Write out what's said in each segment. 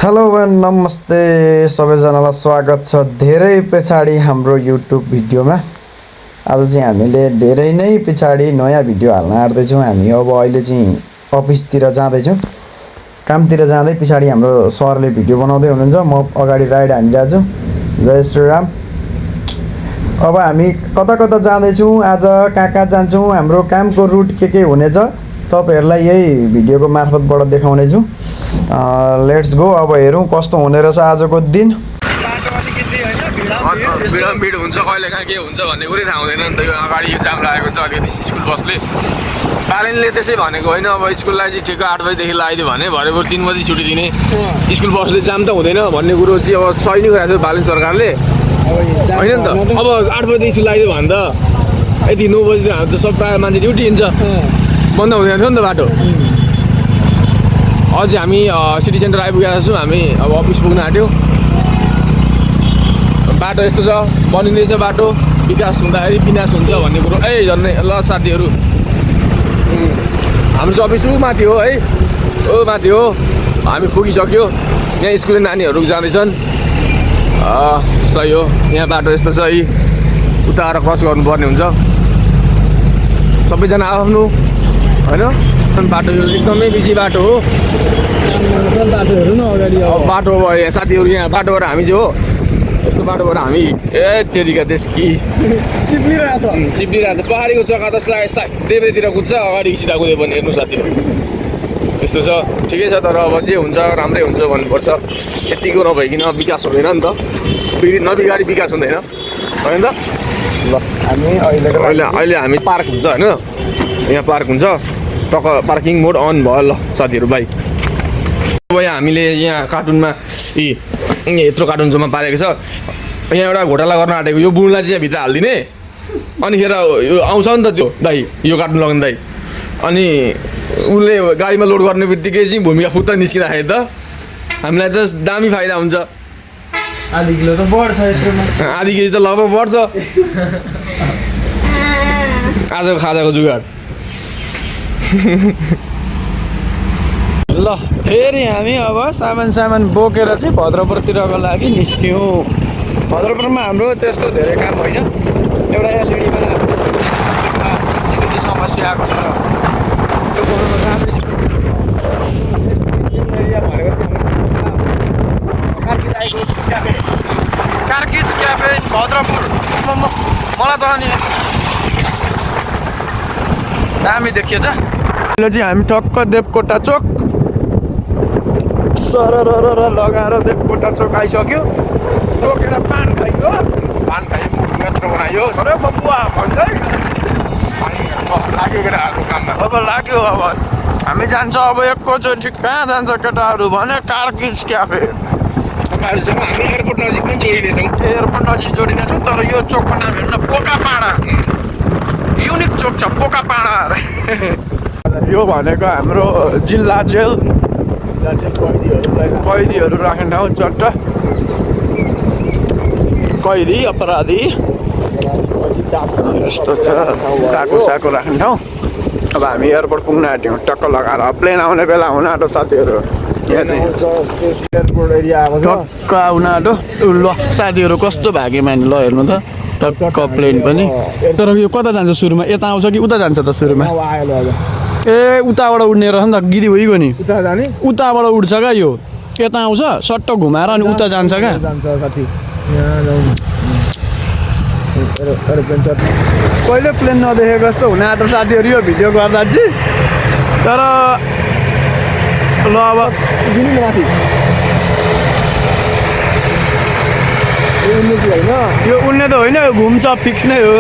Hello and नमस्ते सबैजनालाई स्वागत छ धेरै पछाडि हाम्रो युट्युब भिडियोमा। आज चाहिँ हामीले धेरै नै पछाडि नयाँ भिडियो हाल्न आँट्दैछौँ। हामी अब अहिले चाहिँ अफिसतिर जाँदैछौँ। कामतिर जाँदै पछाडि हाम्रो सरले भिडियो बनाउँदै हुनुहुन्छ, म अगाडि राइड हानिरहेको छु। जय श्रीराम। अब हामी कता कता जाँदैछौँ, आज कहाँ जान्छौँ, हाम्रो कामको रुट के हुनेछ तपाईहरुलाई यही भिडियोको मार्फतबाट देखाउने छु। Let's go. अब हेरौँ कस्तो हुने रहेछ आजको दिन। भिड हुन्छ, कहिले कहाँ के हुन्छ भन्ने कुरै थाहा हुँदैन नि त। यो अगाडि जाम लागेको छ अलिकति स्कुल बसले। प्यारेन्टले त्यसै भनेको होइन, अब स्कुललाई चाहिँ ठिक 8 बजीदेखि लगाइदियो भने भरे 3 बजी छुट्टी दिने। स्कुल बसले जाम त हुँदैन भन्ने कुरो चाहिँ अब सही नै गरेको छ बालेन सरकारले, होइन नि त। अब 8 बजीदेखि लगाइदियो भने त यति 9 बजी त सब प्रायः मान्छे ड्युटी हिँड्छ, बन्द हुँदैन थियो नि त बाटो। अझै हामी सिटी सेन्टर आइपुगेका छौँ। हामी अब अफिस पुग्न आँट्यो। बाटो यस्तो छ, बनिँदैछ बाटो। विकास हुँदाखेरि विनाश हुन्छ भन्ने कुरो झन्नै ल साथीहरू। हाम्रो चाहिँ अफिस ऊ माथि हो है, ओ माथि हो। हामी पुगिसक्यो। यहाँ स्कुले नानीहरू जाँदैछन्। सही हो, यहाँ बाटो यस्तो छ है, उता आएर क्रस गर्नुपर्ने हुन्छ सबैजना आफ्नो, होइन। बाटो यो एकदमै बिजी बाटो हो। बाटोहरू न अगाडि बाटो अब साथीहरू यहाँ बाटोबाट हामी चाहिँ हो यस्तो बाटोबाट हामी तेरिका त्यसकी चिप्लिरहेछ। पहाडीको जग्गा त देब्रेतिर कुद्छ, अगाडि सिधा कुद्यो भने हेर्नु साथीहरू यस्तो छ। ठिकै छ, तर अब जे हुन्छ राम्रै हुन्छ भन्नुपर्छ। यतिको नभइकन विकास हुँदैन नि त, नबिगाडी विकास हुँदैन, होइन त। ल हामी अहिले हामी पार्क हुन्छ, होइन। यहाँ पार्क हुन्छ, टक्क पार्किङ मोड अन भयो। ल साथीहरू बाई। अब यहाँ हामीले यहाँ कार्टुनमा यत्रो कार्टुन जम्मा पारेको छ। यहाँ एउटा घोटाला गर्न आँटेको, यो बुढलाई चाहिँ भित्र हालिदिने। अनिखेर यो आउँछ नि त त्यो दाइ, यो कार्टुन लगाउने दाइ। अनि उसले गाडीमा लोड गर्ने बित्तिकै चाहिँ भूमिका फुत्त निस्किँदाखेरि त हामीलाई त दामी फाइदा हुन्छ। आधी किलो त बढ्छ, आधी केजी त लगभग बढ्छ। आजको खाजाको जुगाड। ल फेरि हामी अब सामान बोकेर चाहिँ भद्रपुरतिरको लागि निस्क्यौँ। भद्रपुरमा हाम्रो त्यस्तो धेरै काम होइन, एउटा एलइडीमा अलिकति समस्या आएको छ, त्यो गर्नु जाँदैछु। कार्किज क्याफे भद्रपुर। मलाई त अनि दामी देखिएछ। अहिले चाहिँ हामी टक्क देवकोटा चोक सरर लगाएर देवकोटा चोक आइसक्यो। रोकेर पान खाइयो, मुटु मात्र बनायो। अरे बबुवा भन्दै लाग्यो केटाहरूको काममा। अब लाग्यो। अब हामी जान्छ अब एकैचोटि कहाँ जान्छ केटाहरू भने कार्किज क्याफे। तपाईँहरूसँग हामी एयरपोर्ट नजिक पनि जोडिनेछौँ। एयरपोर्ट नजिक जोडिनेछौँ, तर यो चोकको नाम हेर्नु न, पोकापाडा। युनिक चोक छ, पोकापाडा। यो भनेको हाम्रो जिल्ला जेल, कैदीहरू राख्ने ठाउँ। चट्ट कैदी अपराधी यस्तो छ, साको राख्ने ठाउँ। अब हामी एयरपोर्ट पुग्न आँट्यौँ। टक्क लगाएर प्लेन आउने बेला हुन आँटो साथीहरू। यहाँ चाहिँ एयरपोर्ट एरिया आएको छ, टक्क आउन आँटो। ल साथीहरू कस्तो भाग्यमानी, ल हेर्नु त टक्क प्लेन पनि। तर यो कता जान्छ सुरुमा, यता आउँछ कि उता जान्छ त सुरुमा? ए उताबाट उड्ने रहेछ नि त, गिरी भइगयो नि। उता जाने, उताबाट उड्छ क्या यो, यता आउँछ सट्ट घुमाएर अनि उता जान्छ क्या। कहिले प्लेन नदेखेको जस्तो हुन आँटो साथीहरू यो भिडियो गर्दा चाहिँ। तर ल अब माथि यो उड्ने त होइन, यो घुम्छ, फिक्स नै हो।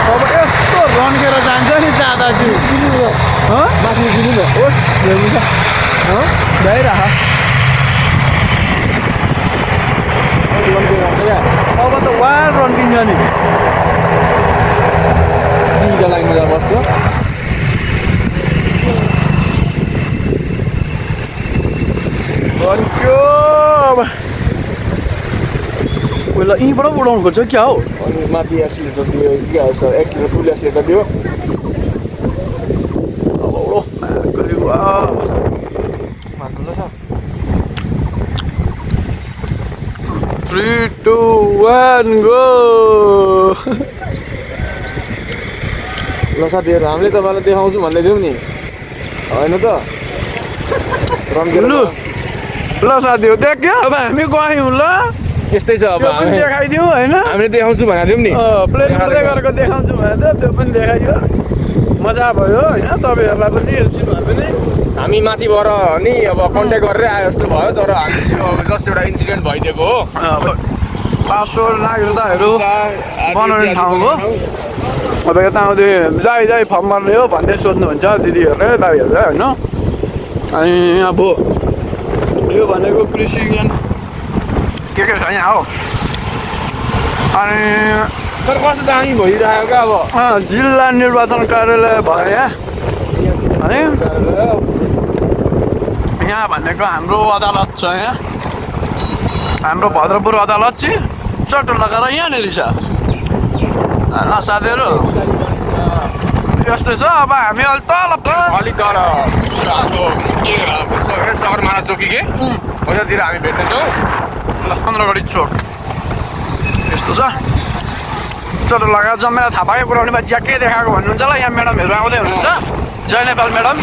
अब यस्तो रन्केर जान्छ नि जाँदा चाहिँ माथि दिनु न। होस् भइरह। अब त वार रन्किन्छ नि। यहीँबाट उडाउनु खोज्छ क्या हो अनि माथि एक्सिलेटर दियो क्या एक्सिलेटर फुल एक्सिलेटर दियो अब उडो माथि छ 3 2 1 गो ल साथीहरू हामीले तपाईँलाई देखाउँछु भन्दै थियौँ नि होइन त रम्केर लु ल साथीहरू देख्यो अब हामी गयौँ ल यस्तै छ अब त्यो पनि हामी देखाइदिउँ होइन हामीले देखाउँछु भनेको थियौँ नि प्लेन गर्दै गरेको देखाउँछु भने त त्यो पनि देखाइयो मजा भयो होइन तपाईँहरूलाई पनि हेर्छौँ पनि हामी माथिबाट नि अब कन्ट्याक्ट गरेर आयो जस्तो भयो तर हामी चाहिँ अब जस्ट एउटा इन्सिडेन्ट भइदिएको हो पासवर्ड नागरिकताहरू बनाउने ठाउँ हो अब यता आउँदै जाइ फर्म भर्ने हो भन्दै सोध्नुहुन्छ दिदीहरूले दाइहरूले होइन अनि अब यो भनेको कृषि युनियन के छ यहाँ हो अनि तर कस्तो दामी भइरहेको क्या अब जिल्ला निर्वाचन कार्यालय भयो यहाँ अनि यहाँ भनेको हाम्रो अदालत छ यहाँ हाम्रो भद्रपुर अदालत चाहिँ चट्ट लगाएर यहाँनिर छ ल साथीहरू यस्तै छ अब हामी अलिक तल अलिक तल हाम्रो के सगरमाथा चोकी के उतातिर हामी भेट्नेछौँ ल 15 गढी चोक यस्तो छ चट्ट लगाएर जम्मेर थाहा पायो पुऱ्याउने बात ज्याकै देखाएको भन्नुहुन्छ ल यहाँ म्याडमहरू आउँदै हुनुहुन्छ जय नेपाल म्याडम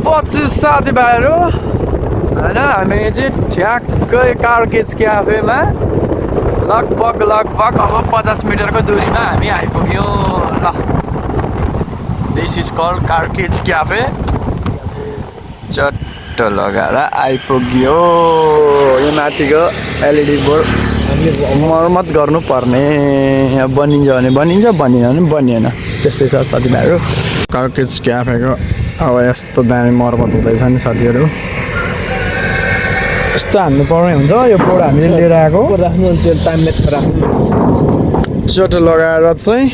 बच्ची साथीभाइहरू होइन हामी चाहिँ ठ्याक्कै कार्किज क्याफेमा लगभग अब 50 मिटरको दूरीमा हामी आइपुग्यौँ ल दिस इज कल्ड कार्किज क्याफे चट्ट लगाएर आइपुग्यो यो माथिको एलइडी बोर्ड मर्मत गर्नुपर्ने बनिन्छ भने बनिन्छ बनिएन भने बनिएन त्यस्तै छ साथीभाइहरू कार्किज क्याफेको अब यस्तो दामी मर्मत हुँदैछ नि साथीहरू यस्तो हान्नु पर्ने हुन्छ यो बोर्ड हामीले लिएर आएको राख्नु त्यो टाइम लेसमा राख्नु चोट लगाएर चाहिँ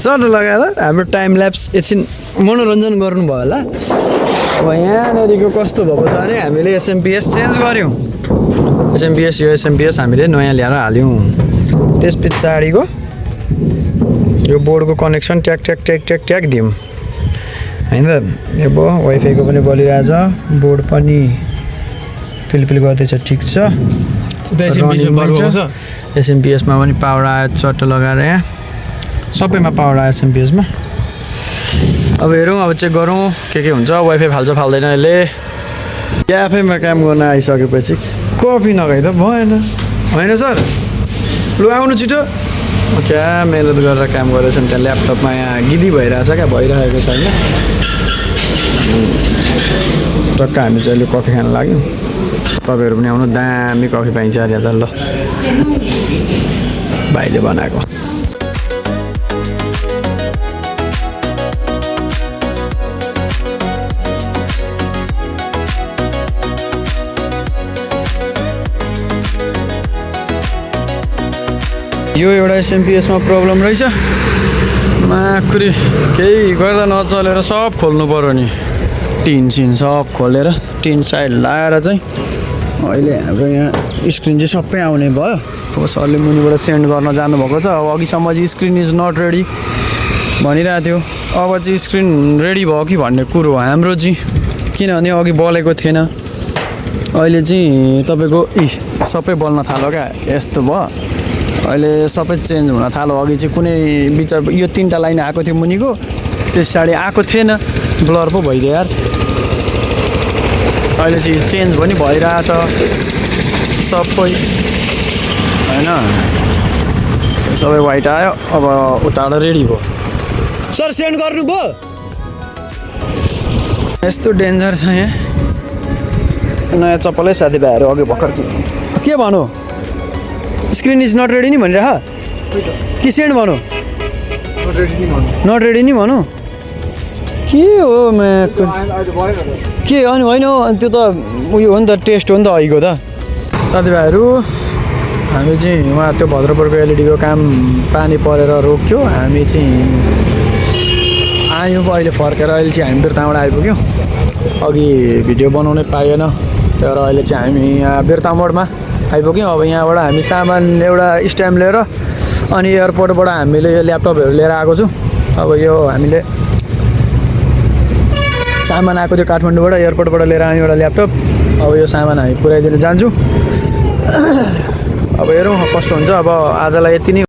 चट्ट लगाएर हाम्रो टाइम ल्याप्स एकछिन मनोरञ्जन गर्नुभयो होला अब यहाँनिरको कस्तो भएको छ भने हामीले एसएमपिएस चेन्ज गऱ्यौँ यो एसएमपिएस हामीले नयाँ ल्याएर हाल्यौँ त्यस पछाडिको यो बोर्डको कनेक्सन ट्याक ट्याक ट्याक ट्याक ट्याक दियौँ होइन यो भयो वाइफाईको पनि बलिरहेछ बोर्ड पनि पिलपिल गर्दैछ ठिक छ एसएमपिएसमा पनि पावर आयो चट्ट लगाएर यहाँ सबैमा पावर आयो एसएमपिएसमा अब हेरौँ अब चेक गरौँ के हुन्छ वाइफाई फाल्छ फाल्दैन यसले क्याफेमा काम गर्न आइसकेपछि कफी नखाइ त भएन होइन सर लु आउनु छिटो क्या मेहनत गरेर काम गरेछ नि त्यहाँ ल्यापटपमा यहाँ गिदी भइरहेछ क्या भइरहेको छैन टक्क हामी चाहिँ अहिले कफी खान लाग्यौँ तपाईँहरू पनि आउनु दामी कफी पाइन्छ अरे त ल भाइले बनाएको यो एउटा एसएमपिएसमा प्रब्लम रहेछ माकुरी केही गर्दा नचलेर सब खोल्नु पर्यो नि टिन सिन सब खोलेर टिन साइड लाएर चाहिँ अहिले हाम्रो यहाँ स्क्रिन चाहिँ सबै आउने भयो अब सरले मुनिबाट सेन्ड गर्न जानुभएको छ अब अघिसम्म चाहिँ स्क्रिन इज नट रेडी भनिरहेको थियो अब चाहिँ स्क्रिन रेडी भयो कि भन्ने कुरो हो हाम्रो चाहिँ किनभने अघि बलेको थिएन अहिले चाहिँ तपाईँको सबै बल्न थाल्यो क्या यस्तो भयो अहिले सबै चेन्ज हुन थाल्यो अघि चाहिँ कुनै विचार यो 3टा लाइन आएको थियो मुनिको त्यस पछाडि आएको थिएन ब्लर पो भइदियो यार अहिले चाहिँ चेन्ज पनि भइरहेछ सबै होइन सबै वाइट आयो अब उताबाट रेडी भयो सर सेन्ड गर्नुभयो यस्तो डेन्जर छ यहाँ नयाँ चप्पलै साथीभाइहरू अघि भर्खर के भनौँ स्क्रिन इज नट रेडी नि भनिरह कि सेन्ड भनौँ नट रेडी नि भनौँ के हो के अनि होइन हौ अनि त्यो त उयो हो नि त टेस्ट हो नि त अहिलेको त साथीभाइहरू हामी चाहिँ उहाँ त्यो भद्रपुरको एलइडीको काम पानी परेर रोक्यो हामी चाहिँ आयौँ अहिले फर्केर अहिले चाहिँ हामी बिर्तामबाट आइपुग्यौँ अघि भिडियो बनाउनै पाएन तर अहिले चाहिँ हामी यहाँ बिर्तामोडमा आइपुग्यौँ अब यहाँबाट हामी सामान एउटा स्ट्याम्प लिएर अनि एयरपोर्टबाट हामीले यो ल्यापटपहरू लिएर आएको छु अब यो हामीले सामान आएको थियो काठमाडौँबाट एयरपोर्टबाट लिएर आयौँ एउटा ल्यापटप अब यो सामान हामी पुऱ्याइदिन जान्छु अब हेरौँ कस्तो हुन्छ अब आजलाई यति नै